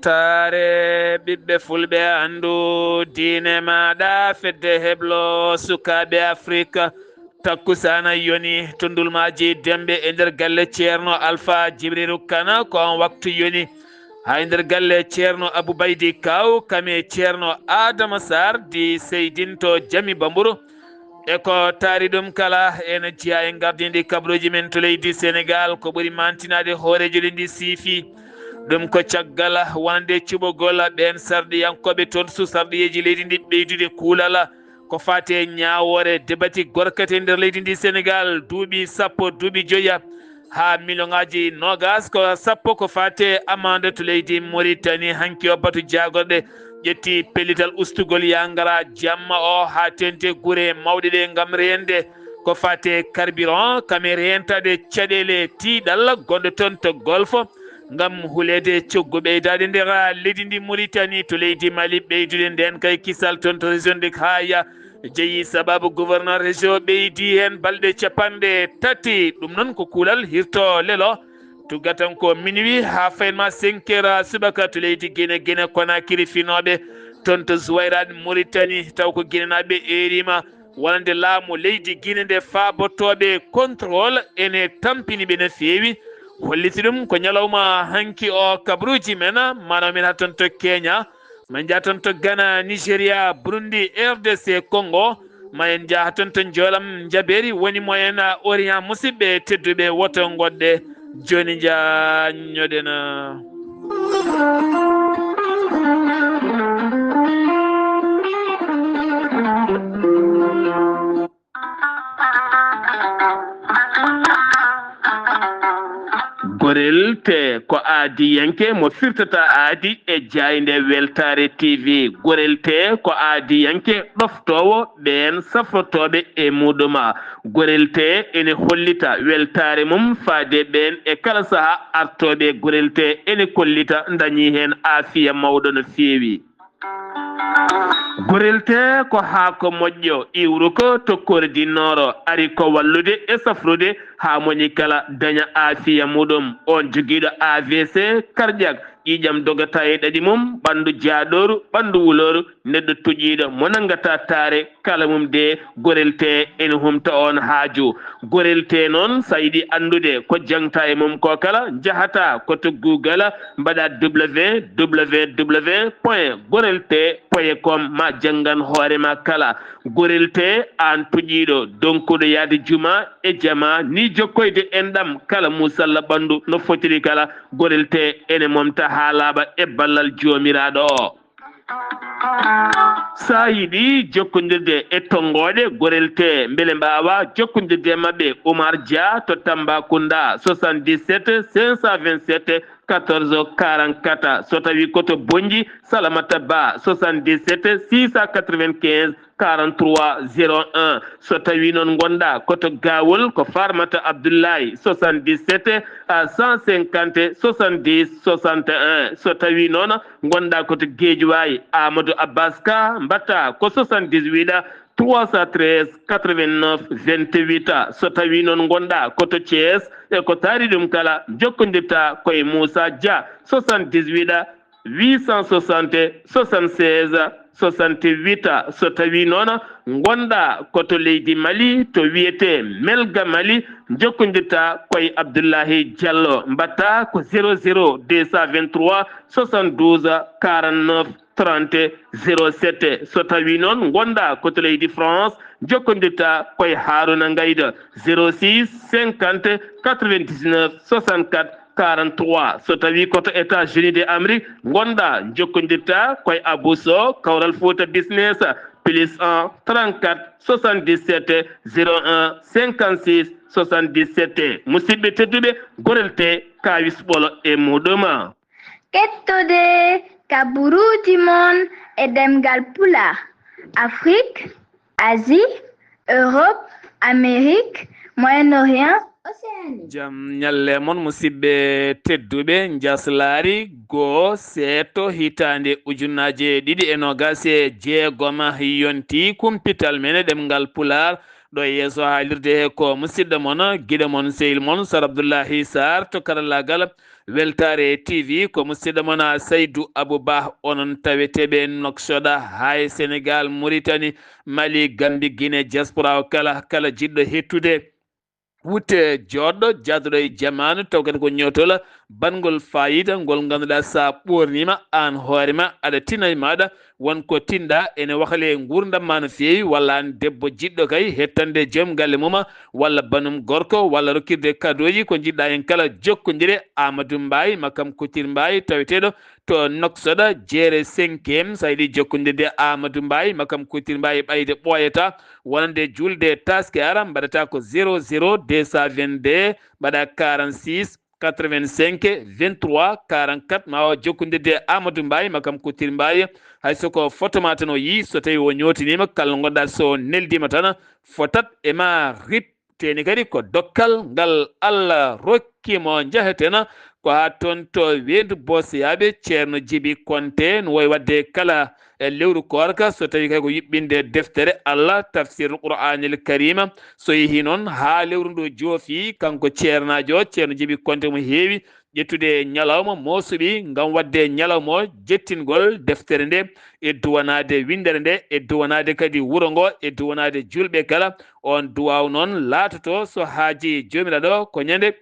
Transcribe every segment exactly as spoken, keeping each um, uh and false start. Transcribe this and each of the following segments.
Taare ɓiɓɓe fulɓe anndu diine maaɗa fedde heblo sukaaɓe Afrika. Takkusaana yoni to Ndulmaaji Dembe e nder galle Ceerno Alfa Jibrilu Kana, ko on waktu yoni. Haa e nder galle Ceerno Abu Baydi Kaw, kam e Ceerno Adama Sarr di seydinto Jami Bamburu. E ko taari ɗum kala, ena jeyaa e ngardiindi kabaruuji men to leydi Senegaal, ko ɓuri maantinaade hooreejo leydi siifi. Ɗum ko caggal wonande cuɓogol ɓeen sarɗiyankooɓe toon su sarɗiyeeji leydi ndi ɓeydude kuulal. Ko faati e ñaawoore debati gorkate nder leydi ndi Senegaal, duuɓi sappo, duuɓi joya, haa miliyoŋaaji noogas ko sappo, ko faati e amande to leydi Moritani. Hanki o batu jaagorɗe ƴetti pellital ustugol yangara jamma o haa teeŋti e gure mawɗe ɗe ngam reende ko faati e carburant, kam e reentaade caɗeele tiiɗal gonɗe toon to Golfo ngam huleede coggu ɓeydaade nder leydi ndi Moritani to leydi Mali, ɓeydude ndeen kay kisal toon to région de Kaya. Jeyi sababu gouverneur région ɓeydi heen balɗe capanɗe tati. Ɗum noon ko kuulal hirto lelo. Tuggatan ko minuit haa fayin ma cinq heures subaka to leydi Guinée, Guinée Conakry finooɓe toon to Zuwayraat Mauritanie, taw ko Guinénaaɓe eerima wonande laamu leydi Guinée nde faabotooɓe contrôle ene tampini ɓe no feewi. Holliti ɗum ko ñalawma hanki o kabaruuji men, maanaam min haa toon to Kenya, min njaha toon to Ghana, Nigeria, Burundi, R D C Congo, ma en njaha toon to Njoolam Njabeeri, woni Moyen Orient. Musidɓe tedduɓe, woto ngoɗɗe, jooni njaha ñoɗen. Gorel te ko aadiyanke mo firtata aadi e jaaynde Weltaare T V. Gorel te ko aadiyanke ɗoftoowo ɓeen safrotooɓe e muɗuma. Gorel te ene hollita weltaare mum faade ɓeen e kala saha artooɓe. Gorel te ene kollita ndañi heen aafiya mawɗo no feewi. Gorel te ko haako moƴƴo, iwruko to kordinnoro, ari ko wallude e safrude haa moni kala daña aafiya muɗum. On jogiiɗo A V C, karƴak, ƴiiƴam dogata e ɗaɗi mum, ɓanndu jaaɗooru, ɓanndu wulooru, neɗɗo tuƴiiɗo mo nanngata taare, kala mum de gorel te ene humta on haaju. Gorel te noon, so a yiɗi anndude ko jaŋta e mum ko kala, njahata ko to Google, mbaɗa W W W point gorel te point com, ma janngan hoore ma kala. Gorel te, aan tuƴiiɗo, donkuɗo yahde juma e jama, ni jokkoyde enɗam kala musalla ɓanndu no fotiri kala, gorel te ene momta haa laaɓa e ballal Joomiraaɗo o. So a yiɗi jokkondirde e tonngooɗe gorel te, mbele mbaawa jokkondirde e maɓɓe, Oumar Dia to Tambacounda, soixante-dix-sept cinq cent vingt-sept quatorze quarante-quatre. So tawi ko to Bonnji, Salamata Ba, soixante-dix-sept six cent quatre-vingt-quinze quarante-trois zéro un. So tawi noon ngonɗa ko to Gawol, ko Farmata Abdoulaye, soixante-dix-sept à cent cinquante soixante-dix soixante et un. So tawi noon ngonɗa ko to Guédiawaye, Amadou Abbas Ka, mbatta ko soixante-dix-huit trois cent treize quatre-vingt-neuf vingt-huit. So tawi noon ngonɗa ko to Thiès, e ko taari ɗum kala, jokkondirta ko e Moussa Dia, soixante-dix-huit huit cent soixante soixante-seize soixante-huit. So tawi noon ngonɗa ko to leydi Mali, to wiyete Melga Mali, jokkondirta ko e Abdoulahi Diallo, mbatta ko zéro zéro deux cent vingt-trois soixante-douze quarante-neuf trente zéro sept. So tawi noon ngonɗa ko to leydi France, jokkondirta ko e Haruna Ngayda, zéro six cinquante quatre-vingt-dix-neuf soixante-quatre quarante-trois. So tawi ko to États-Unis de Amérique ngonɗa, jokkondirta ko e Abou Sow, Kawral Fouta Business, plus un trente-quatre soixante-dix-sept zéro un cinquante-six soixante-dix-sept. Musidɓe tedduɓe, gorel te kawis ɓolo e muɗum. Kettode kaburuuji mon e ɗemngal Pulaar, Afrik, Asie, Europe, Amérique, Moyen-Orient, Océanie. Jam ñalle mon, musidɓe tedduɓe. Njaslaari goo seeto hitaande ujunnaje ɗiɗi e noogas e jeegom yonti kumpital men e ɗemngal Pulaar. Ɗo e yeeso haalirde he ko musidɗo mon, giɗo mon, sehil mon, Sar Abdullahi Sar to karallaagal Weltaare T V. Ko musidɗo mon Saydu Abu Bah, onon taweteeɓe Noksoda, haa e Senegal, Mauritanie, Mali, Gambie, Guinée, diaspora o kala, kala jiɗɗo hettude. Wutte joɗɗo, jaaduɗo e jamaanu, taw kadi ko ñootol banngol faayiida ngol ngannduɗaa, so a ɓoorniima aan hoore ma, aɗa tina e maaɗa, won ko tinɗa ene wahale nguurndam ma no feewi, walla aan debbo jiɗɗo kay hettande joom galle mum, walla banum gorko, walla rokkirde kadooji, ko njiɗɗa heen kala, jokkondire Amadou Mbaye, Makam Couture Mbaye, taweteeɗo to Noksoda, jeere cinquième. So a yiɗi jokkondirde Amadou Mbaye, Makam Couture Mbaye, ɓayde ɓooyata, wonande juulde taaske ara, mbaɗata ko zéro zéro deux cent vingt-deux, mbaɗa quarante-six quatre-vingt-cinq vingt-trois quarante-quatre, ma o jokkondirde Amadou Mbaye, Makam Couture Mbaye, hay so ko photo ma tan o yii, so tawi o ñootiniima, kala ngonɗa so neldiima tan, fotat e ma rip. Teeni kadi ko dokkal ngal Allah rokki mo njahetena, ko haa toon to Weendu Boosiyaaɓe, Ceerno Jibi Konte, no woy waɗde kala e lewru koorka, so tawi kay ko yuɓɓinde deftere Allah, Tafsirul Qur'aanil Kariima. So yehii noon haa lewru ndu joofi, kanko ceernaajo, Ceerno Jibi Konte, mo heewi ƴettude ñalawma mo suɓi ngam waɗde ñalawma o jettingol deftere nde, e duwanaade winndere nde, e duwanaade kadi wuro ngo, e duwanaade juulɓe kala. On duwaaw noon laatoto, so haajii Joomiraaɗo, ko ñande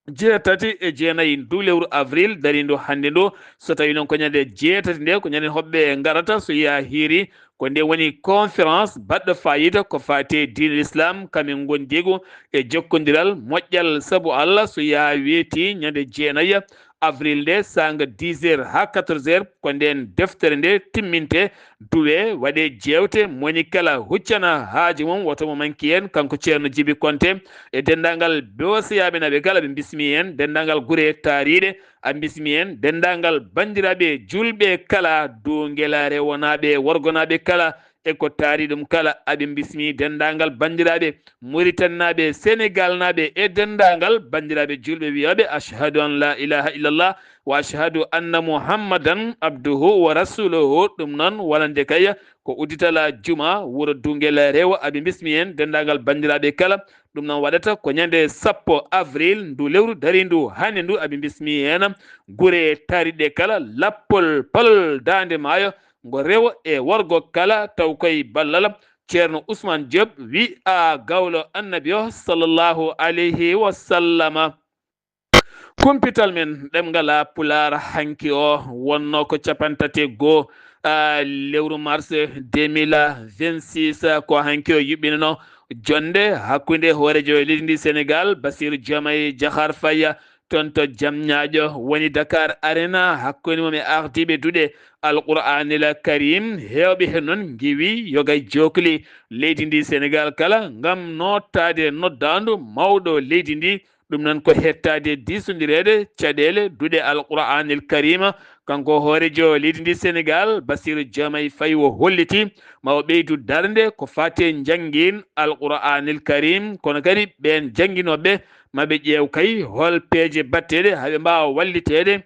jeetati e jeenayi ndu lewru avril dariindu hannde ndu. So tawii noon ko ñande jeetati nde, ko ñande hoɓɓe ngarata, so yaha hiiri, ko nde woni conférence baɗɗo faayiida ko faati e diine Lislaam, kamin ngondiigu e jokkondiral moƴƴal sabu Allah. So yaha weeti ñande jeenayi avril nde, saanga dix heures haa quatorze heures, ko ndeen deftere nde timminte, duwe, waɗe jeewte, moni kala huccana haaju mum, woto mo manki en, kanko Ceerno Jibi Konte, e denndaangal Boosiyaaɓe naɓe kala, ɓe bismi en, denndaangal gure taariiɗe, a bismi en, denndaangal banndiraaɓe juulɓe kala, Duungelare wonaaɓe, worgonaaɓe kala, e ko taari ɗum kala, aɓe bismi denndaangal banndiraaɓe Muritaninaaɓe, Senegaalnaaɓe, e denndaangal banndiraaɓe juulɓe wiyooɓe, "Ashhadu an la ilaha illallah wa ashhadu anna Muhammadan abduhu wa rasuluhu." Ɗum noon, wonande kay ko uddital juma wuro Duungelare o, aɓe bismi en denndaangal banndiraaɓe kala. Ɗum noon waɗata ko ñande sappo avril ndu lewru dariindu hannde ndu, aɓe bismi en gure taariiɗe kala, Lappol, Palol, Daande Maayo, ngo rewo e worgo kala, taw koye ballal Ceerno Ousmane Diop, wi'a gawlo Annabi o, sallallahu alayhi wa sallama. Kumpital men ɗemngal Pulaar hanki o wonno ko cappanɗe tati e goo, ah, lewru mars deux mille vingt-six, ko hanki o yuɓɓinano jonde hakkunde hooreejo leydi ndi Senegal, Bassirou Diomaye Diakhar Faye, toon to Diamniadio, woni Dakar Arena, hakkunde mum e ardiiɓe duɗe Alqur'aanil Kariim. Heewɓe heen noon ngiwi yoga e jookli leydi ndi Senegal kala ngam nootaade noddaandu mawɗo leydi ndi. Ɗum noon ko hettaade diisondireede caɗeele duɗe Alqur'aanil Kariima. Kanko hooreejo leydi ndi Senegal, Bassirou Diomaye Faye, o holliti ma o ɓeydu darnde ko faati e njanngin Alqur'aanil Kariim, kono kadi ɓeen jannginooɓe ma ɓe ƴeew kay hol peeje batteɗe haa ɓe mbaawa walliteede,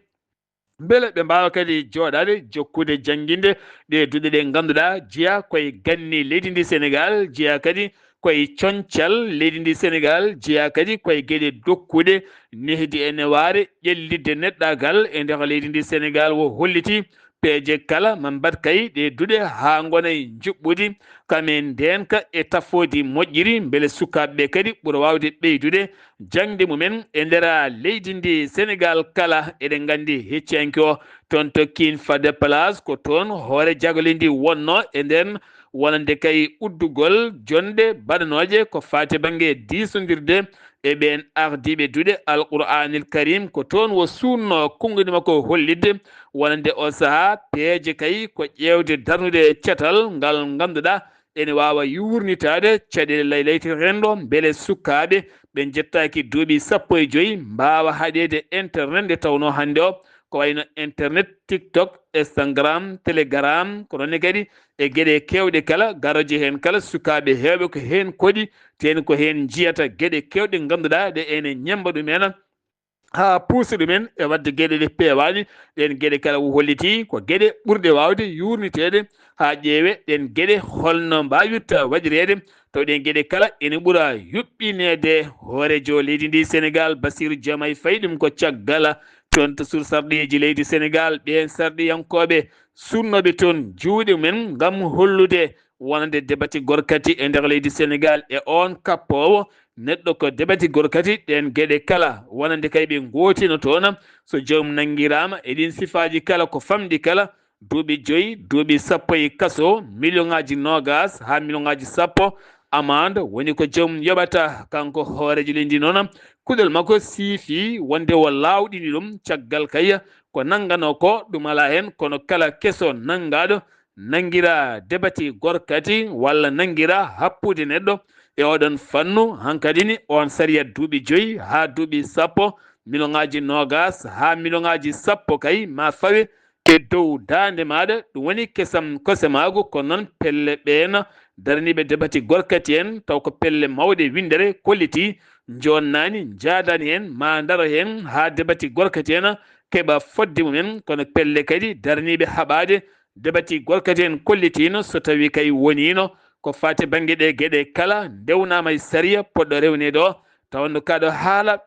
mbele ɓe mbaawa kadi jooɗaade jokkude jannginde ɗe duɗe ɗe ngannduɗaa jeyaa koye ganni leydi ndi Senegal, jeyaa kadi koye concal leydi ndi Senegal, jeyaa kadi koye geɗe dokkuɗe nehdi e newaare ƴellitde neɗɗaagal e nder leydi ndi Senegal. O holliti peeje kala ma mbaɗ kay ɗe duɗe haa ngona e njuɓɓudi, kam e ndeenka e tafoodi moƴƴiri, mbele sukaaɓe ɓe kadi ɓura waawde ɓeydude jaŋde mumen e nder leydi ndi Senegal kala. Eɗen nganndi hecciyanke o toon to King Fahd Palace, ko toon hoore jagole ndi wonno e nden wonande kay uddugol jonde baɗanooje ko faati bannge diisondirde e ɓeen ardiiɓe duɗe Alqur'aanil Kariim. Ko toon o suunnoo konngudi makko hollitde wonande o sahaa peeje kay ko ƴeewde darnude catal ngal ngannduɗaa ene waawa yuurnitaade caɗeele laylayti renndo, mbele sukaaɓe ɓe njettaaki duuɓi sappo e joy mbaawa haɗeede internet nde tawnoo hannde o ko wayno internet, TikTok, Instagram, Telegram, ko noon ne kadi e geɗe keewɗe kala, garooje heen kala, sukaaɓe heewɓe ko heen koɗi, teen ko heen njiyata geɗe keewɗe ngannduɗaa ɗe ene ñemmba ɗum en, haa puusa ɗum en e waɗde geɗe ɗe peewaani. Ɗeen geɗe kala o holliti ko geɗe ɓurɗe waawde yuurniteede haa ƴeewe ɗeen geɗe holno mbaawirta waɗireede Taw ɗen geɗe kala ene ɓura yuɓɓineede. Hooreejo leydi ndi Senegaal, Basiiru Jomay Fay, ɗum ko caggal toon to suur sarɗiiji leydi Senegaal, ɓeen sarɗiyankooɓe suurnooɓe toon juuɗe mumen ngam hollude wonande debati gorkati e nder leydi Senegaal e oon kappoowo neɗɗo ko debati gorkati. Ɗeen geɗe kala wonande kay ɓe ngootino toon, so joomum nanngiraama e ɗiin sifaaji kala ko famɗi kala, duuɓi joyi, duuɓi sappo e kaso, miliyoŋaaji noogas haa miliyoŋaaji sappo amande woni ko joomum yoɓata. Kanko hooreejo leydi ndi noon, kuɗol makko siifi wonde o laawɗini ɗum. Caggal kay ko nannganoo ko ɗum alaa heen, kono kala keso nanngaaɗo nanngira debati gorkati walla nanngira happude neɗɗo e oɗon fannu, hankadi ni oon sariya duuɓi joyi haa duuɓi sappo, miliyoŋaaji noogas haa miliyoŋaaji sappo kay ma fawe e dow daande maaɗa. Ɗum woni kesam kosemaagu, kono noon pelle ɓeen daraniiɓe debati gorkati en, taw ko pelle mawɗe winndere kolliti, njoonnaani, njaadaani heen, ma ndaro heen haa debati gorkati en keɓa fodde mumen, kono pelle kadi daraniiɓe haɓaade debati gorkati en kollitiino, so tawii kay woniino ko faati bannge ɗe geɗe kala ndewnaama e sariya poɗɗo rewneede o, tawanno kaɗo haala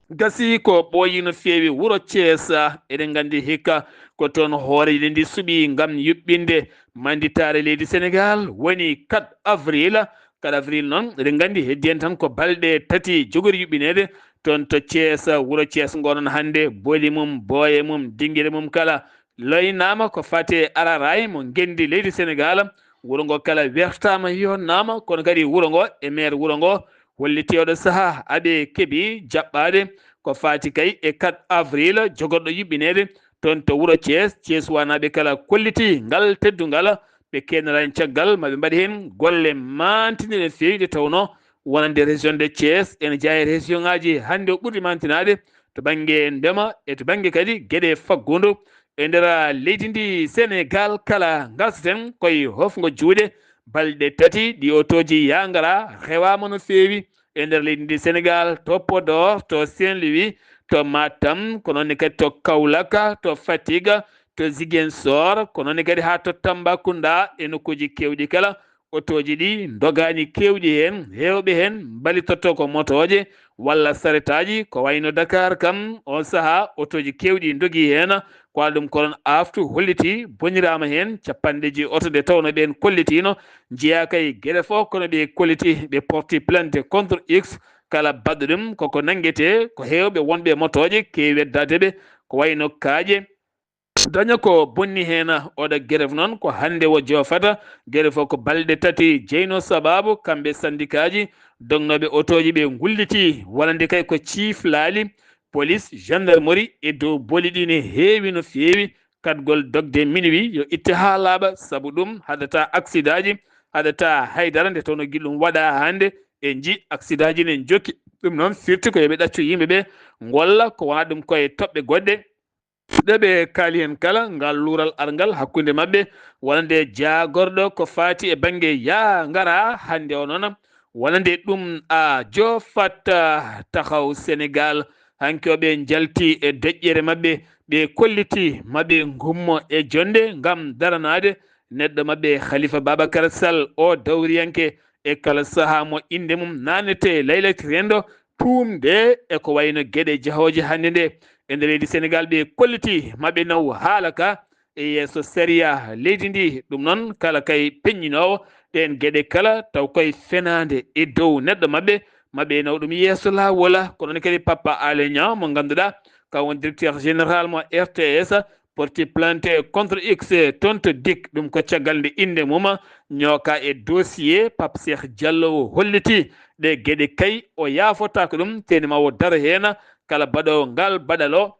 gasi ko ɓooyi no feewi wuro Cees. Eɗen nganndi hikka ko toon hooreejo ndi suɓi ngam yuɓɓinde mannditaare leydi Senegaal woni quatre avril. Quatre avril noon, eɗen nganndi heddi en tan ko balɗe tati jogori yuɓɓineede toon to Cees, wuro Cees ngo noon hannde boli mum, booye mum, dingire mum kala loynaama ko faati e araaraay mo ngenndi leydi Senegaal. Wuro ngo kala wertaama, yonnaama, kono kadi wuro ngo e meer wuro ngo hollitii oɗo sahaa aɓe keɓi jaɓɓaade ko faati kay e quatre avril jogorɗo yuɓɓineede toon to wuro Cees. Cees wanaaɓe kala kollitii ngal teddungal, ɓe keenara heen caggal ma ɓe mbaɗi heen golle maantiniiɗe no feewi, nde tawnoo wonande région de Thiès ene jeyaa e région ŋaaji hannde o ɓurɗi maantinaade to bannge ndema e to bannge kadi geɗe faggudu e nder leydi ndi Senegaal. Kala ngarsaten koye hofngo juuɗe, balɗe tati ɗi otooji yaa ngara rewaama no feewi e nder leydi ndi Senegaal, to Podor, to Saint-Louis, to Matam, ko noon ne kadi to Kaolack, to Fatick, to Ziguinchor, ko noon ne kadi haa to Tambacounda e nokkuuji keewɗi kala. Otooji ɗi ndogaani keewɗi heen, heewɓe heen mbalitotto ko motooje walla saretaaji, ko wayno Dakar kam, oon sahaa otooji keewɗi ndogii heen. Ko waɗa ɗum ko noon, Aftu holliti boniraama heen capanɗe joyi oto, nde tawnoo ɓeen kollitiino njeyaa kay geɗe fof, kono ɓe kolliti, ɓe porti plainte contre X. Kala baɗɗo ɗum koko nanngetee, ko heewɓe wonɓe e motooje keewi weddaade ɓe, ko wayno kaaƴe. Daña ko bonni heen. Oɗo grève noon ko hannde o joofata. Grève o ko balɗe tati jeyno, sabaabu kamɓe sandikaaji dognooɓe otooji ɓe ngulliti, wonande kay ko ciiflaali, polis, gendarmerie e dow boli ɗi ne heewi no feewi. Kaɗgol dogde minuit yo itte haa laaɓa, sabu ɗum haɗata aksidaaji, haɗata haydara, nde tawno gila ɗum waɗa hannde e nji aksidaaji ne njokki. Ɗum noon firti ko yo ɓe ɗaccu yimɓe ɓe ngolla, ko wonaa ɗum koye toɓɓe goɗɗe. Ɗe ɓe kaali heen kala, ngal luural arngal hakkunde maɓɓe, wonande jaagorɗo ko faati e bannge yaa ngara hannde o noon, wonande ɗum a joofat, ah, Taxawu Senegaal. Hanki o ɓe njalti e deƴƴere maɓɓe, ɓe kolliti maɓe ngummo e jonnde ngam daranaade neɗɗo maɓɓe Khalifa Babacar Sall, o dawriyanke e kala sahaa mo innde mum naanetee laylati renndo, tuumde e ko wayno geɗe jahooje hannde nde. E nder leydi Senegaal, ɓe kolliti maɓe naw haala ka e yeeso sariya leydi ndi. Ɗum noon, kala kay peññinoowo ɗeen geɗe kala, taw koye fenaande e dow neɗɗo maɓɓe, maɓe naw ɗum yeeso laawol. Ko noon kadi Papa Alé Niang mo ngannduɗaa, ka won directeur général mo R T S, porti plainte contre X toon to dik. Ɗum ko caggal nde innde mum ñooka e dossier Pape Cheikh Diallo, o holliti ɗe geɗe kay o yaafotaako ɗum, teni ma o daro heen. Kala baɗoowo ngal baɗal o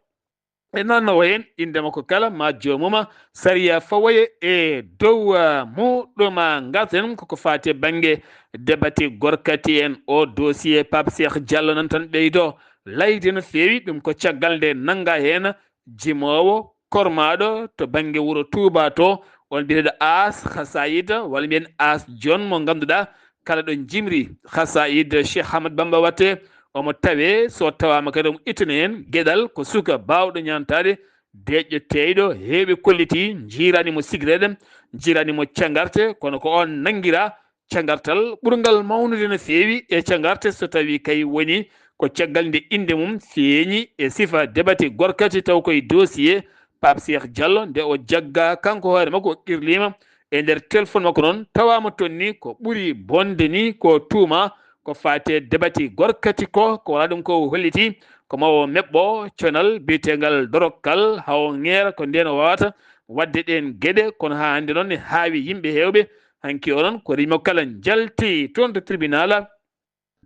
e nannowo heen innde makko kala ma joomum sariya fawoye e dow, ah, muɗum. Ngarten koko faati e bannge debati gorkati en, o dossier Pape Cheikh Diallo nan tan ɓeydo layde no feewi. Ɗum ko caggal nde nannga heen jimoowo, kormaaɗo to bannge wuro Touba to, on biyeteeɗo As Xasaayid, walla mbiyen As Jon, mo ngannduɗaa kala ɗo jimri Xasaayid Cheikh Ahmad Bamba watte, omo tawe, so tawaama kadi omo ittana heen geɗal, ko suka baawɗo ñaantaade, deƴƴo teeyɗo, heewɓe kolliti, njiiraani mo sigaret, njiiraani mo cangarte, kono ko oon nanngiraa cagartal ɓurngal mawnude no feewi e cagarte, so tawii kay woni ko caggal nde innde mum feeñi e sifa debati gorkati, taw koye dossier Pape Cheikh Diallo, nde o jaggaa kanko hoore makko, o qirliima e nder téléphone makko noon, tawaama toon ni ko ɓuri bonde ni ko tuuma ko faati e debati gorkati ko, ko wala ɗum ko holliti ko ma o meɓɓo conal biyeteengal dorokkal, haa o ŋeera ko ndeen o waawata waɗde ɗeen geɗe, kono haa hannde noon ne haawi yimɓe heewɓe. Hanki o noon ko rimo kala njalti toon to tribunal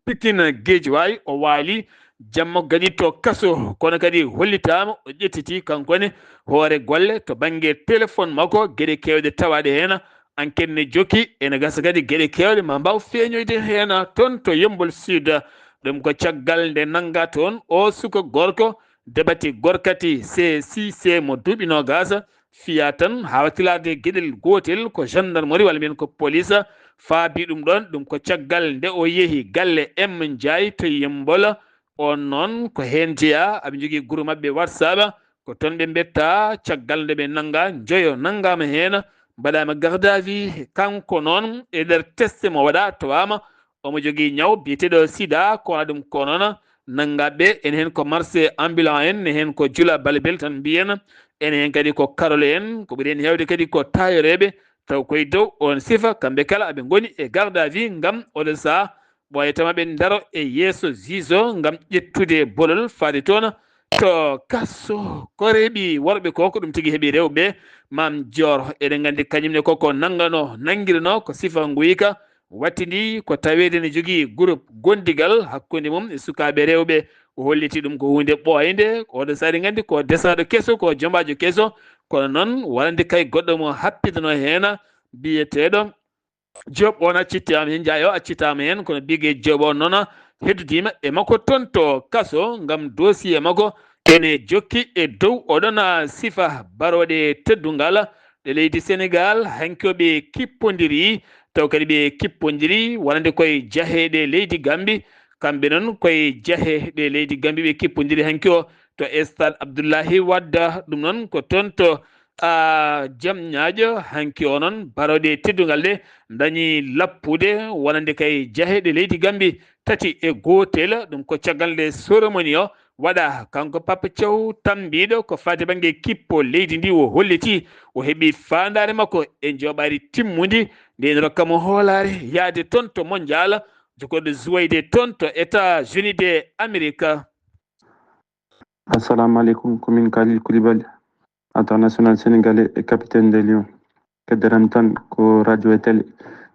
Pikine Guédiawaye, o waali jamma kadi to kaso, kono kadi hollitaama o ƴettiti kanko ne hoore golle to bannge téléphone makko, geɗe keewɗe tawaaɗe heen. Enquête ne jokki, ene gasa kadi geɗe keewɗe ma mbaaw feeñoyde heen toon to Yembol Sud. Ɗum ko caggal nde nannga toon o suka gorko, debati gorkati C C C mo duuɓi noogaas, fiya tan haa wattilaade geɗel gootel ko gendarmerie walla mbiyen ko police, faabi ɗum ɗoon. Ɗum ko caggal nde o yehi galle M Ndiaye to Yembol. On noon ko heen jeyaa, aɓe njogii groupe maɓɓe WhatsApp, ko toon ɓe mbetta caggal nde ɓe nannga, njoyo nanngaama heen, mbaɗaama garde à vue. Kanko noon e nder test mo waɗa tawaama omo jogii ñaw biyeteeɗo sida, ko wona ɗum ko noon nanngaɓe. Ene heen ko marché ambulant en, ne heen ko jula balbel tan mbiyen, ene heen kadi ko karole en, ko ɓuri heen heewde kadi ko tayoreeɓe, taw koye dow on sifa, kamɓe kala aɓe ngoni e garde à vue ngam oɗo saha ɓooyata ma ɓe ndaro e yeeso juge ngam ƴettude bolol faade toon to kaso. Ko reeɓi worɓe ko, ko ɗum tigi heɓi rewɓe. Maam Joor, eɗen nganndi kañum ne koko nanngano, nanngirno ko sifa nguyka, wattindi ko taweede ne jogii groupe gondigal hakkunde mum e sukaaɓe rewɓe. O holliti ɗum ko huunde ɓooynde, oɗo saari nganndi ko desaaɗo keso, ko jombaajo keso, kono noon wonande kay goɗɗo mo happidano heen biyeteeɗo Joop on accitaama heen, Njaay o accitaama heen, kono Bige Joop on noon heddidiima e makko toon to kaso ngam dossier makko ene jokki e dow oɗon sifa barooɗe teddungal ɗe leydi Senegaal. Hanki o ɓe kippondiri, taw kadi ɓe kippondiri wonande koye jaheeɗe leydi Gambi, kamɓe noon koye jaheeɗe leydi Gambi ɓe kippondiri hanki o to stade Abdoulaye Wade. Ɗum noon ko toon to a jam ñaaƴo hanki o noon barooɗe teddungal ɗe dañi lappude wonande kay jaheeɗe leydi Gambi tati e gootel. Ɗum ko caggal nde cérémonie o waɗa. Kanko Papa Thiaw Tambiiɗo ko faati bannge kippo leydi ndi, o holliti o heɓi faandaare makko e njooɓaari timmundi, nde ene rokka mo hoolaare yahde toon to Mondial, jogorɗo Zuwayde toon to États-Unis de Amérique. Assalamu aleykum, ko min Khalil Koulibaly, international sénégalais et capitaine des Lions. Keddoram tan ko radio e télé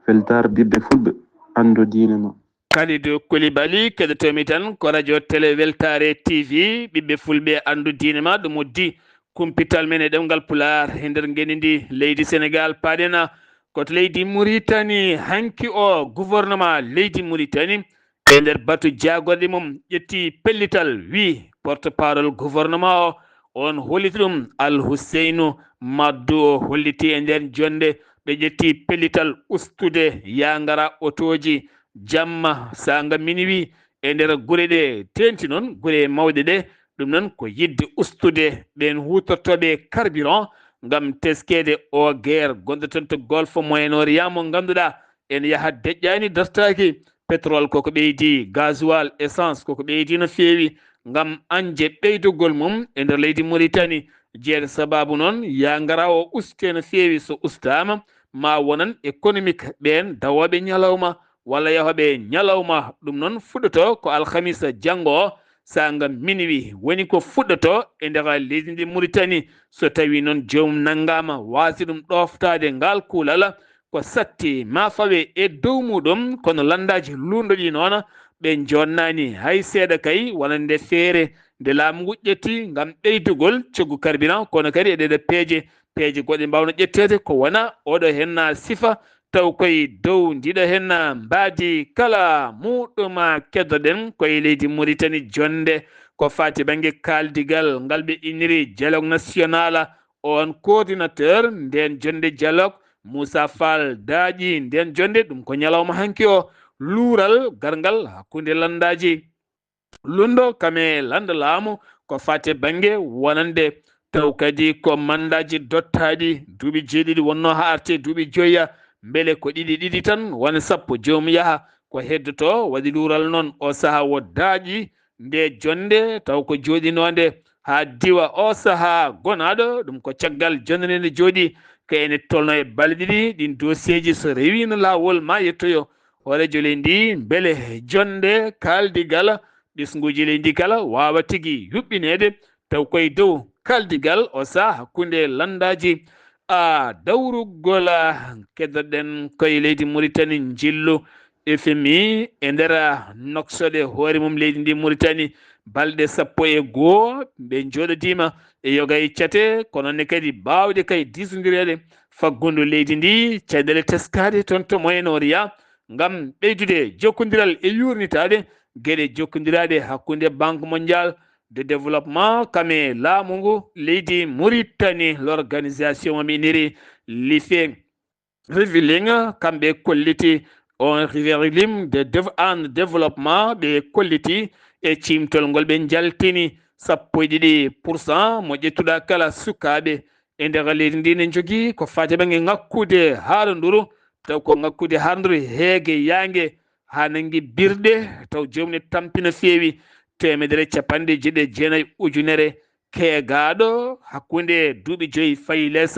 Weltaare ɓiɓɓe fulɓe, anndu diine ma. Kalidou Koulibaly, keɗotomi tan ko radio télé Weltaare T V, ɓiɓɓe fulɓe anndu diine ma, ɗum uddi kumpital men e ɗemngal Pulaar e nder ngenndi ndi leydi Senegaal. Paaɗen ko to leydi Muritani, hanki o gouvernement leydi Muritani e nder batu jaagorɗe mum ƴetti pellital, wi porte parole gouvernement o, on holliti ɗum Al Huseynu Maddu, o holliti e nder jonde ɓe ƴetti pellital ustude yangara otooji jamma saanga minuit e nder gure ɗe, teeŋti noon gure mawɗe ɗe. Ɗum noon ko yiɗde ustude ɓeen huutortooɓe carburant ngam teskeede o guerre gonɗo toon to Golfe Moyen-Orient mo ngannduɗaa ene yaha deƴƴaani dartaaki. Pétrole koko ɓeydi, gasoil, essence koko ɓeydi no feewi ngam añde ɓeydugol mum e nder leydi Muritani. Jeeɗa sababu noon yangara o ustee no feewi, so ustaama ma wonan économique ɓeen dawooɓe ñalawma walla yahooɓe ñalawma. Ɗum noon fuɗɗoto ko alhamisa janngo o saanga minuit, woni ko fuɗɗoto e nder leydi ndi Muritani. So tawii noon joomum nanngaama waasde ɗum ɗooftaade ngaal kuulal, ko satti ma fawe e dow muuɗum, kono lanndaaji luulndo ɗi noon ɓe jonnani hay seeɗa kay, wonande feere nde laamu ngu ƴetti ngam ɓeydugol coggu carburant, kono kadi e ɗeɗo peeje, peeje goɗɗe mbaawno ƴetteede ko wona oɗo henna sifa, taw koye dow ndiɗo henna mbaadi kala muuɗum. Keddoɗen koye leydi Muritani jonde ko faati bannge kaaldigal ngal ɓe inniri dialogue national. On coordinateur nden jonde dialogue, Moussa Fall Daaƴi, nden jonde ɗum ko ñalawma hanki o luural garngal hakkunde lanndaaji luulndo kam e lannda laamu ko faati bannge wonande taw kadi ko mandaaji dottaaɗi duuɓi jeeɗiɗi wonnoo haa arte duuɓi joya. Mbele ko ɗiɗi ɗiɗi tan wona sappo, joomum yaha. Ko heddotoo waɗi luural noon, o sahaa o daaƴi nde jonnde taw ko jooɗinoonde haa diwa o sahaa gonaaɗo, ɗum ko caggal jonnde nde jooɗi. Ko ene tolno e balɗe ɗiɗi ɗin dossier ji, so rewiino laawol ma yettoyo hooreejo leydi ndi, mbele jonnde kaaldigal ɓesnguuji leydi kala waawa tigi yuɓɓineede taw koye dow kaaldigal o sahaa hakkunde lanndaaji. A dawrugol, a, keddoɗen koye leydi Mauritanie, njillu F M I e nder, a, noksoɗe hoore mum leydi ndi Mauritanie, balɗe sappo e goo ɓe njooɗodiima e yoga e cate, kono ne kadi baawɗe kay diisondireede faggundu leydi ndi, caɗeele teskaaɗe toon to Moyen-Orient, ngam ɓeydude jokkondiral e yuurnitaade geɗe jokkondiraaɗe hakkunde Banque Mondiale de Développement, kam e laamu ngu leydi Mauritanie, l'organisation mo mi iniri, l'I F E Revealing, kamɓe kolliti on Revealing de dev-, and Développement, ɓe kolliti e ciimtol ngol ɓe njaltini sappo e ɗiɗi pour cent mo ƴettuɗaa kala sukaaɓe e nder leydi ndi ne njogii ko faati bannge ŋakkude haaranduru, taw ko ŋakkude haaranduru heege yaange haa nanngi birɗe, taw joomum ne tampi no feewi, teemedere capanɗe jeeɗiɗi e jeenayi ujunere keegaaɗo hakkunde duuɓi joyi fayi les,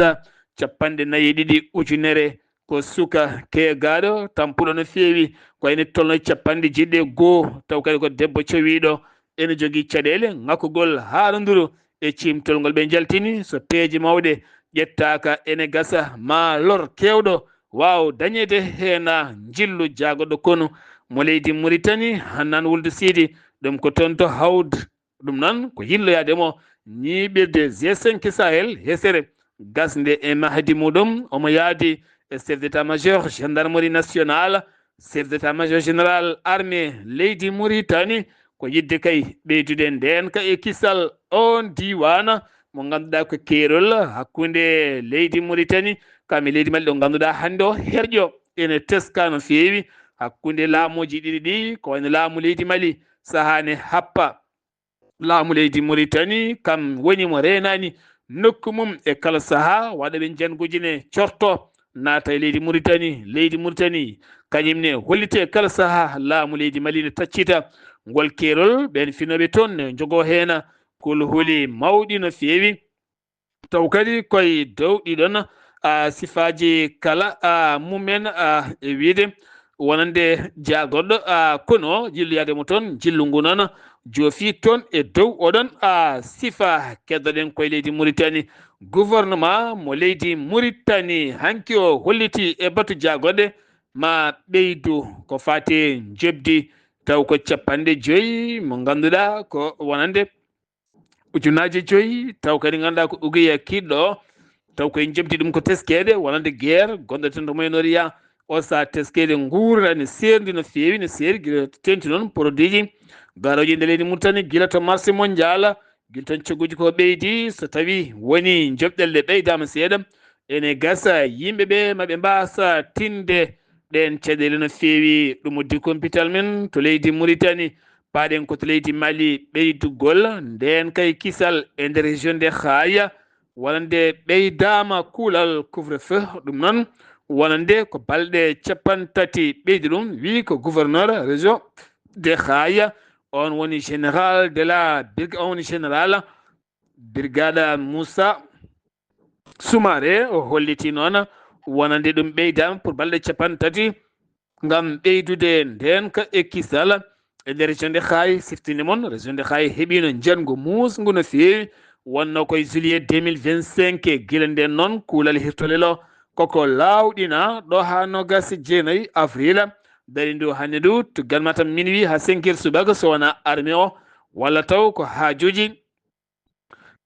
capanɗe nayi e ɗiɗi ujunere ko suka keegaaɗo tampuɗo no feewi, ko ene tolno capanɗe jeeɗiɗi e goo, taw kadi ko debbo cowiiɗo, ene jogii caɗeele ŋakkugol haaranduru e ciimtol ngol ɓe njaltini. So peeje mawɗe ƴettaaka, ene gasa ma lor keewɗo waaw dañeede heen, a, njillu jaagoɗo konu mo leydi Mauritanie, Hannaan Wuld Siidi, ɗum ko toon to Hawd. Ɗum noon ko yilloyaade mo ñiiɓirde G cinq Sahel hesere gasnde e mahdi muɗum. Omo yaadi e chef d'état-major gendarmerie nationale, chef d'état-major général armée leydi Mauritanie, ko yiɗde kay ɓeydude ndeenka e kisal oon diiwaan mo ngannduɗaa ko keerol hakkunde leydi Mauritanie kam e leydi Mali, ɗo ngannduɗaa hannde o herƴo ene teska no feewi hakkunde laamuuji ɗiɗi ɗi, ko wayno laamu leydi Mali sahaa ne happa. Laamu leydi Mauritanie kam woni mo reenaani nokku mum e kala sahaa, waɗa ɓe njannguuji ne corto naata e leydi Mauritanie. Leydi Mauritanie kañum ne holliti e kala sahaa laamu leydi Mali ne taccita ngol keerol. Ɓeen finooɓe toon ne njogoo heen kulhuli mawɗi no feewi. Taw kadi koye dow ɗiɗon, a, sifaaji kala, a, mumen, a, e wiyde wonande jaagoɗo, a, kono yilloyaade mo toon, njillu ngu noon joofi toon e dow oɗon, a, sifa. Keddoɗen koye leydi Mauritanie, gouvernement mo leydi Mauritanie hanki o holliti e batu jaagoɗe ma ɓeydu ko faati e njoɓdi, taw ko capanɗe joyi mo ngannduɗaa ko wonande ujunnaaje joyi, taw kadi ngannduɗaa ko ugeya kiɗɗo, taw koye njoɓdi ɗum ko teskeede wonande guerre gonɗo tan to Moyen-Orient. O sahaa teskeede nguurndam ne seerndi no feewi, no seeri, gila teeŋti noon produitji garooji e nder leydi Mauritanie, gila to marché mondial, gila toon cogguuji ko ɓeydi, so tawii woni njoɓɗelle ɓeydaama seeɗa, ene gasa yimɓe ɓe maɓe mbaasa tinde ɗeen caɗeele no feewi. Ɗum uddi kumpital men to leydi Mauritanie, paaɗen ko to leydi Mali, ɓeydugol ndeenka e kisal e nder région de Khaya, wonande ɓeydaama kuulal couvre-feu. Ɗum noon wonande ko balɗe capanɗe tati ɓeydi ɗum, wi ko gouverneur région de Khaya, on woni général de la brigade, on woni général brigade Moussa Soumaré. O holliti noon wonande ɗum ɓeydaama pour balɗe capanɗe tati ngam ɓeydude ndeenka e kisal e nder région de Khaye. Siftinde mon, région de Khaye heɓiino njanngu muusngu no feewi, wonno koye juillet deux mille vingt-cinq. Gila ndeen noon, kuulal hirtolel o koko laawɗina ɗo haa noogaas e jeenayi avril. Dari ndu hannde ndu, tuggal Matam minuit haa cinq heures subaka, so wonaa armée o, walla taw ko haajuuji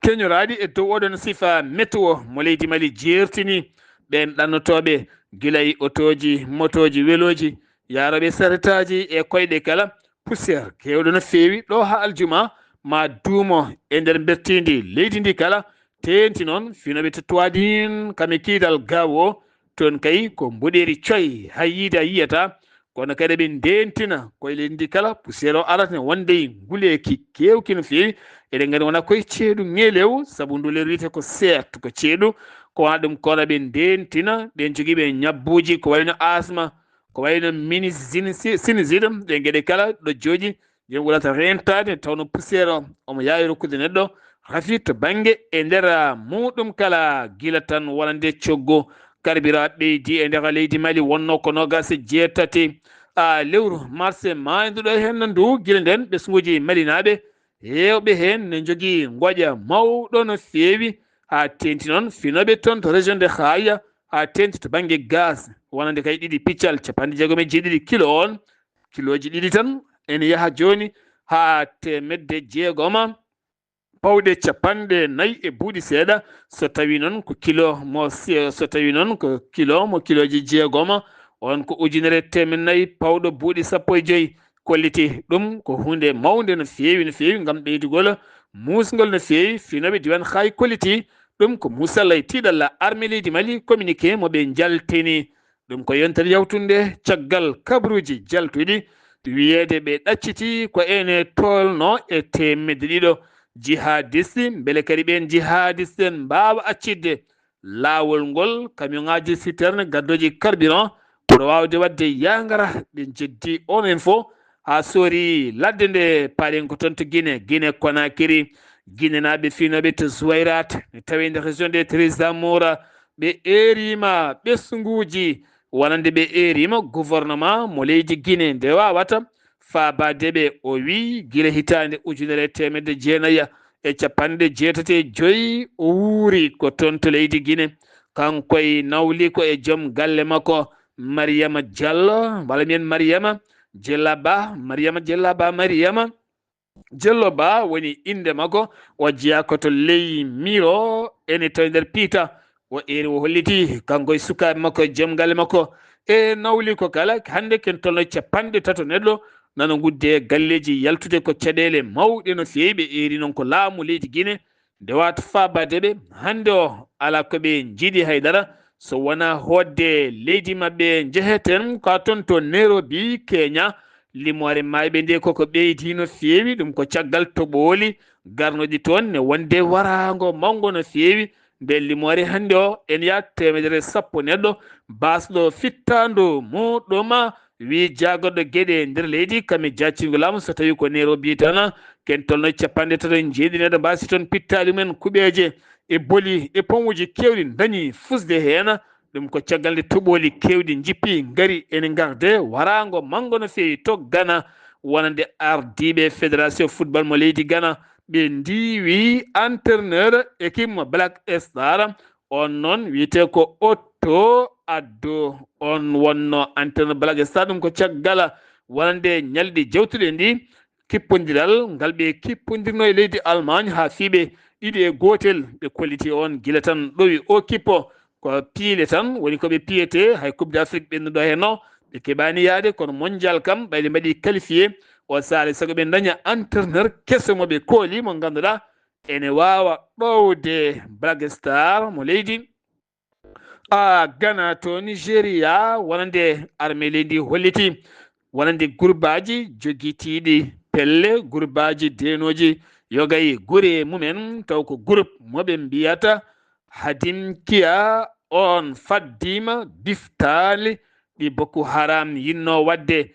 keñoraaɗi e dow oɗon sifa météo mo leydi Mali jeertini ɓeen ɗannotooɓe, gila e otooji, motooji, welooji, yaarooɓe saretaaji e koyɗe kala. Poussière keewɗo no feewi ɗo haa aljuma ma duumo e nder mbertiindi leydi ndi kala. Teeŋti noon finooɓe to Toudine kam e kiidal gaawo, toon kay ko mboɗeeri coy, hay yiide a yiyata. Kono kadi ɓe ndeentina koye leydi ndi kala, poussière o arata ne wonde nguleeki keewki no feewi. Eɗen nganndi wona koye ceeɗu ŋeelew, sabu ndu leer wiyetee ko seet, ko ceeɗu, ko wona ɗum kono ɓe ndentina ɓen jogiiɓe ñabbuuji ko wayno asma, ko wayno mini sinusite, ɗe geɗe kala ɗo jooɗi, yen wulata rentaade tawno poussière o omo yaawi rokkude neɗɗo rafi to bannge e nder muɗum kala gila tan wonande coggu. Carburant ɓeydi e nder leydi Mali wonno ko noogas e jeetati a lewru mars e maayduɗo heen ndu gila nden ɓesnguuji malinaaɓe heewɓe heen ne njogii ngoƴa mawɗo no feewi, haa teenti noon finooɓe toon to région de Khaya, haa teenti to bannge gaz, wonande kay ɗiɗi piccal capanɗe jeegom e jeeɗiɗi kilo on, kilooji ɗiɗi tan ene yaha jooni haa teemedde jeegoma pawɗe capanɗe nayi e buuɗi seeɗa, so tawii noon ko kilo mo, so tawii noon ko kilo mo kilooji jeegoma, on ko ujunere teemed nayi pawɗo buuɗi sappo e joyi. Kolliti ɗum ko huunde mawnde no feewi, no feewi ngam ɓeydugol muusngol no feewi finooɓe diiwaan Xaay. Kolliti ɗum ko muusal e tiiɗalla armée leydi Mali, communiqué mo ɓe njaltini. Ɗum ko yontere yawtunde caggal kabaruuji jaltuɗi wiyeede ɓe ɗacciti ko ene tolno e teemedde ɗiɗo jihadiste, mbele kadi ɓeen jihadiste en mbaawa accitde laawol ngol, kamiyonŋaaji citerne gaddooji carburant ɓura waawde waɗde yaangara. Ɓe njeddi on info haa soori ladde nde paaɗen ko toon to Gine, Gine Konakiri. Ginenaaɓe finooɓe to Zuwayrat, ne tawee nder région de Trizamoura, ɓe eeriima ɓesnguuji wonande ɓe eeriima gouvernement mo leydi Gine nde waawata faabaade ɓe. O wiyi gila hitaande ujunere e teemedde jeenayi e capanɗe jeetati e joyi o wuuri ko toon to leydi Gine. Kanko e nawli ko e joom galle makko Mariama Diallo, mbala mbiyen Mariama Jella Ba, Mariama Jella Ba, Mariama Jello Ba woni innde makko, o jeyaa ko to ley Miro, ene tawi nder Piita. O eeri, o holliti kanko e sukaaɓe makko e joom galle makko e nawli ko kala. Hannde ken tolno capanɗe tato neɗɗo nana ngudde e galleeji yaltude ko caɗeele mawɗe no feewi. Ɓe eeri noon ko laamu leydi Gine nde waawata faabaade ɓe. Hannde o alaa ko ɓe njiɗi hay dara so wonaa hootde leydi maɓɓe. Njeheten ko toon to Nairobi, Kenya. Limoore maayɓe nde koko ɓeydi no feewi, ɗum ko caggal toɓooli garnoɗi toon ne wonde waraango mawngo no feewi. Nde limoore hannde o ene yaha teemedere sappo neɗɗo baasɗo fittaandu muɗum, wi jaagorɗo geɗe nder leydi kam e jaaccingo laamu so tawi ko Nairobi tan, ken tolno capanɗe tato e jeeɗiɗi neɗɗo mbaasi toon pittaali mumen kuɓeeje e boli e pomuji keewɗi dañi fusde heen. Ɗum ko caggal nde toɓooli keewɗi njippi ngari ene ngarde waraango mawngo no feewi to Ghana, wonande ardiiɓe fédération football mo leydi Ghana. Ɓe ndiiwi entraîneur équipe mo Black Star, on noon wiyetee ko Otto Addo, on wonno entraîneur Black Star. Ɗum ko caggal wonande ñalɗi jawtuɗe ndi kippondiral ngal ɓe kippondirno e leydi Allemagne haa fii ɓe ɗiɗi e gootel. Ɓe kolliti on gila tan ɗowi o kippo ko piile tan woni ko ɓe piyetee, hay Coupe d'Afrique ɓennuɗo heen o ɓe keɓaani yahde, kono mondial kam ɓayde mbaɗi qualifié o saare sago ɓe daña entraîneur keso mo ɓe kooli mo ngannduɗaa ene waawa ɗowde Black Star mo leydi a Ghana to Nigeria, wonande armée leydi holliti wonande gurbaaji jogitiiɗi pelle, gurbaaji deenooji yogay gure mumen, taw ko groupe mo ɓe mbiyata Hadimkia on faddiima biftaali ɗi Boko Haram yinno waɗde.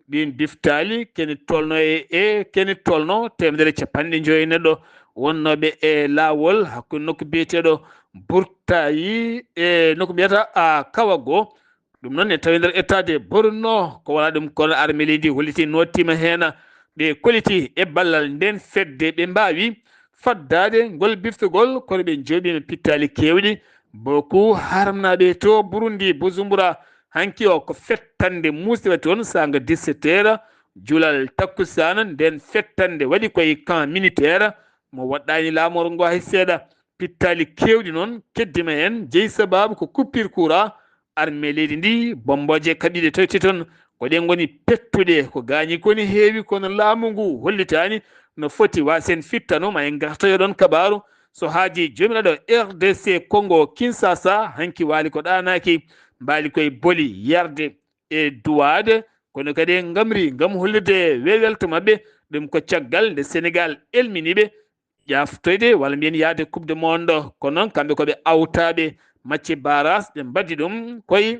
Ɗin biftaali kene tolno e, e kene tolno teemedere capanɗe joyi neɗɗo wonnooɓe e laawol hakkunde nokku biyeteeɗo Burtayi e nokku mbiyata a Kawago. Ɗum noon ne tawi nder état de Borno, ko wona ɗum kono armée leydi holliti nottiima heen. Ɓe kolliti e ballal nden fedde ɓe mbaawi faddaade ngol biftugol, kono ɓe njooɓiima pittaali keewɗi. Boko Haramnaaɓe to Burundi, Bujumbura, hanki o ko fettande muusde waɗi toon saanga dix-sept heures, julal takkusaan. Nden fettande waɗi koye camp militaire mo waɗɗaani laamorgo ngo hay seeɗa. Pittaali keewɗi noon keddima heen, jeyi sabaabu ko coupure courant, armée leydi ndi, bommbooje kaɓiiɗe tawti toon, ko ɗe ngoni pettuɗe. Ko gaañi koni heewi, kono laamu ngu hollitaani no foti. Wasen fittano, ma en ngartoyo ɗon kabaaru. So haaji joomiraaɗo R D C Congo Kinshasa, hanki waali ko ɗaanaaki, mbaali koye boli yarde e duwaade, kono kadi en ngamri ngam hollirde weewelto maɓɓe. Ɗum ko caggal nde Senegal elmini ɓe, ƴaftoyde walla mbiyen yahde coupe du monde. Kono noon kamɓe ko ɓe awtaaɓe, match barrage ɓe mbaɗi ɗum koye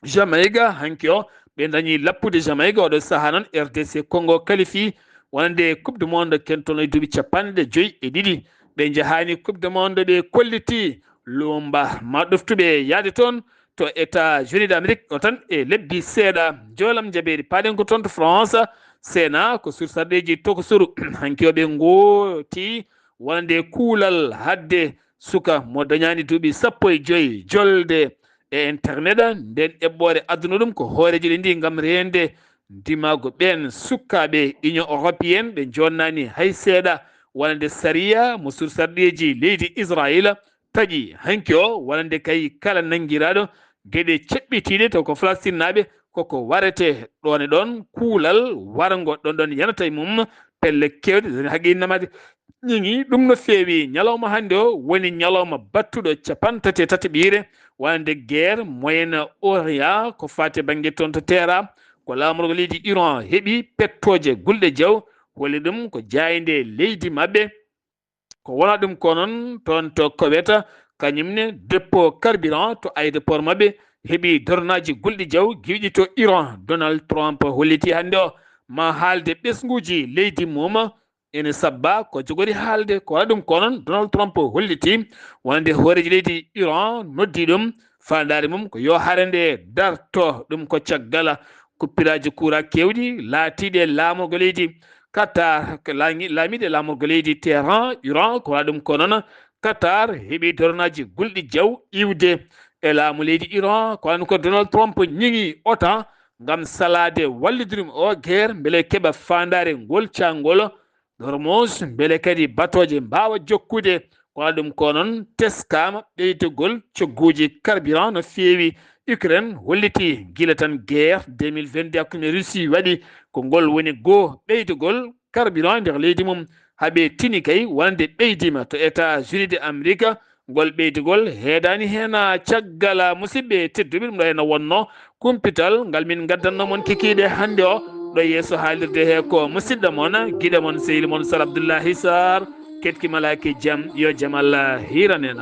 Jamaïque. Hanki o ɓe dañi lappude Jamaïque. Oɗo sahaa noon R D C Congo qualifie wonande coupe du monde kentono e duuɓi capanɗe joyi e ɗiɗi. Ɓe njahaani coupe du monde, ɓe kolliti luumba ma ɗoftuɓe yahde toon to États-Unis d'Amérique o tan e lebbi seeɗa. Joolam jabeeri paaɗen ko toon to France. Sena ko sursarɗeeji tokosuru hanki o ɓe ngooti wonande kuulal hadde suka mo dañaani duuɓi sappo e joyi jolde e internet. Nden eɓɓoore adduno ɗum ko hooreejo leydi ngam reende ndimaagu ɓeen sukaaɓe Union Européenne ɓe jonnani hay seeɗa wonande sariya mo sursarɗeeji leydi Israël taƴi hanki o wonande kay kala nanngiraaɗo geɗe ceɓɓitiiɗe taw ko Falastine naaɓe koko warete ɗoon e ɗoon kuulal warngo ɗon ɗon yanata e mum pelle keewɗe. Haqiinnamade ñiŋi ɗum no feewi. Ñalawma hannde o woni ñalawma battuɗo capanɗe tati e tataɓiire wonande guerre Moyen Orient ko faati bannge toon to Teera. Ko laamorgo leydi Iran heɓi pettooje gulɗe jaw, holi ɗum ko jaaynde leydi maɓɓe. Ko wona ɗum ko noon toon to Koweït, kañum ne dépôt carburant to aéroport maɓɓe heɓi dornaaji gulɗi jaw giwɗi to Iran. Donald Trump holliti hannde o ma haalde ɓesnguuji leydi mum ene sabba ko jogori haalde. Ko wona ɗum ko noon Donald Trump holliti wonande hooreejo leydi Iran noddi ɗum faandaare mum ko yo hare nde darto. Ɗum ko caggal kuppiraaji kuuraa keewɗi laatiiɗi e laamorgo leydi Qatar, laamiiɗo e laamorgo leydi Teheran, Iran. Ko wona ɗum ko noon Qatar heɓi dornaaji gulɗi jaw iwde e laamu leydi Iran. Ko wano ko Donald Trump ñiŋi OTAN ngam salaade wallidiri o guerre mbele keɓa faandaare ngol caangol Hormuz, mbele kadi batooje mbaawa jokkude. Ko wano ɗum ko noon teskaama ɓeydugol cogguuji carburant no feewi. Ukraine holliti gila tan guerre deux mille vingt-deux hakkunde Russie waɗi ko ngol woni goo ɓeydugol carburant nder leydi mum. Haɓe tini kay wonande ɓeydiima to États-Unis de Amérique. Ngol ɓeydugol heedaani heen caggal musidɓe tedduɓe. Ɗum ɗo ene wonno kumpital ngal min ngaddanno mon kikiiɗe hannde o ɗo yeeso haalirde he ko musidɗo mon giɗo mon sehil mon Sar Abdoullahi Sarr. Ketki malaaki jam yo jam Allah hiiran en.